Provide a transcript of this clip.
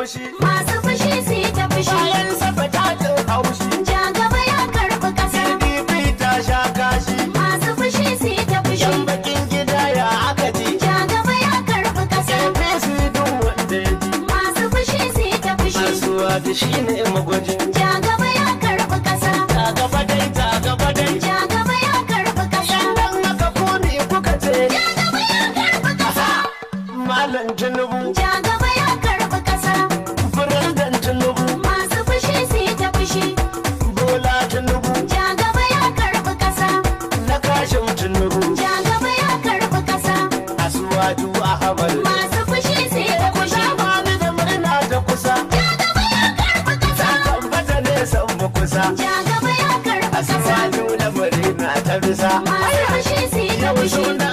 fushi. Masu fushi su yi ta fushi. Bayan safa ta jin haushi. Ja gaba ya karɓi ƙasa. PDP ta sha kashi. Masu fushi su yi ta fushi. Yan bakin gida ya aka ji. Ja gaba ya karɓi ƙasa. APC duk wanda ya ji. Masu fushi su yi ta fushi. Asuwaju shi ne magwaji. Ja gaba ya karɓi ƙasa. Ta gaba dai, ta gaba dai. Ja gaba ya karɓi ƙasa. Dan haka ku ne kuka ce. Ja gaba ya karɓi ƙasa. Malam Tinubu. Ja gaba ya karɓi ƙasa. President Tinubu. Masu fushi su yi ta fushi. Bola Tinubu. Ja gaba ya karɓi ƙasa. Na Kashim Tinubu. Ja gaba ya karɓi ƙasa. Asuwaju Ahmad. Masu fushi su yi ta fushi. Bani da murna ta kusa. Ja gaba ya karɓi ƙasa. Tabbata ne san mu kusa. Ja gaba ya karɓi ƙasa. Asuwaju da murna ta bisa. Masu fushi su yi ta Yau fushi. suna